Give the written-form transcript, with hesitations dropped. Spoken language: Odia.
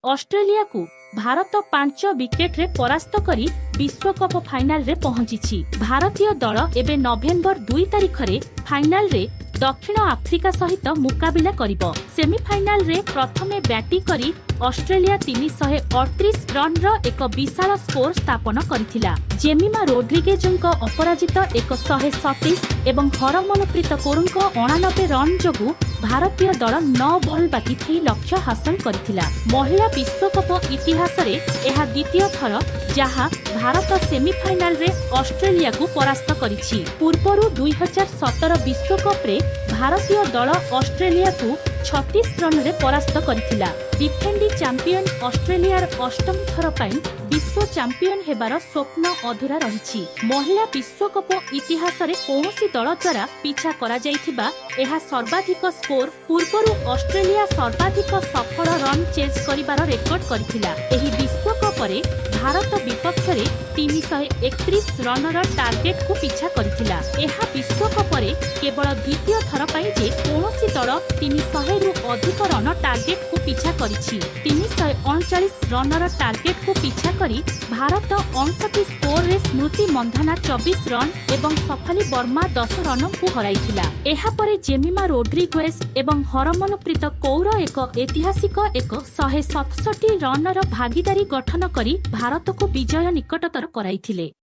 ଅଷ୍ଟ୍ରେଲିଆକୁ ଭାରତ 5 ୱିକେଟରେ ପରାସ୍ତ କରି ବିଶ୍ୱକପ ଫାଇନାଲରେ ପହଞ୍ଚିଛି। ଭାରତୀୟ ଦଳ ଏବେ ନଭେମ୍ବର 2 ତାରିଖରେ ଫାଇନାଲରେ ଦକ୍ଷିଣ ଆଫ୍ରିକା ସହିତ ମୁକାବିଲା କରିବ। ସେମିଫାଇନାଲରେ ପ୍ରଥମେ ବ୍ୟାଟିଂ କରି ଅଷ୍ଟ୍ରେଲିଆ 338 ରନ୍ର ଏକ ବିଶାଳ ସ୍କୋର ସ୍ଥାପନ କରିଥିଲା। ଜେମିମା ରୋଡ୍ରିଗେଜଙ୍କ ଅପରାଜିତ 127 ଏବଂ ହରମନପ୍ରୀତ କୌରଙ୍କ 89 ରନ୍ ଯୋଗୁଁ ଭାରତୀୟ ଦଳ 9 ବଲ୍ ବାକି ଥାଇ ଲକ୍ଷ୍ୟ ହାସଲ କରିଥିଲା। ମହିଳା ବିଶ୍ୱକପ ଇତିହାସରେ ଏହା ଦ୍ୱିତୀୟ ଥର ଯାହା ଭାରତ ସେମିଫାଇନାଲରେ ଅଷ୍ଟ୍ରେଲିଆକୁ ପରାସ୍ତ କରିଛି। ପୂର୍ବରୁ 2017 ବିଶ୍ୱକପରେ ଭାରତୀୟ ଦଳ ଅଷ୍ଟ୍ରେଲିଆକୁ 36 ରନରେ ପରାସ୍ତ କରିଥିଲା। ଡିଫେଣ୍ଡିଂ ଚାମ୍ପିୟନ ଅଷ୍ଟ୍ରେଲିଆର ଅଷ୍ଟମ ଥର ପାଇଁ ବିଶ୍ୱ ଚାମ୍ପିୟନ ହେବାର ସ୍ୱପ୍ନ ଅଧୁରା ରହିଛି। ମହିଳା ବିଶ୍ୱକପ ଇତିହାସରେ କୌଣସି ଦଳ ଦ୍ୱାରା ପିଛା କରାଯାଇଥିବା ଏହା ସର୍ବାଧିକ ସ୍କୋର। ପୂର୍ବରୁ ଅଷ୍ଟ୍ରେଲିଆ ସର୍ବାଧିକ ସଫଳ ରନ୍ ଚେଜ୍ କରିବାର ରେକର୍ଡ କରିଥିଲା। ଏହି ବିଶ୍ୱକପରେ ଭାରତ ବିପକ୍ଷରେ 331 ରନର ଟାର୍ଗେଟକୁ ପିଛା କରିଥିଲା। ଏହା ବିଶ୍ୱକପରେ କେବଳ ଦ୍ୱିତୀୟ ଥର ପାଇଁ ଯେ କୌଣସି ଦଳ 300ରୁ ଅଧିକ ରନ ଟାର୍ଗେଟକୁ ପିଛା କରିଛି। 339 ରନର ଟାର୍ଗେଟକୁ ପିଛା କରି ଭାରତ 59 ସ୍କୋରରେ ସ୍ମୃତି ମନ୍ଧାନା 24 ରନ୍ ଏବଂ ଶଫାଲି ବର୍ମା 10 ରନଙ୍କୁ ହରାଇଥିଲା। ଏହାପରେ ଜେମିମା ରୋଡ୍ରିଗୁଏସ୍ ଏବଂ ହରମନପ୍ରୀତ କୌର ଏକ ଐତିହାସିକ 167 ରନର ଭାଗିଦାରୀ ଗଠନ କରି ଭାରତକୁ ବିଜୟ ନିକଟତର କରାଇଥିଲେ।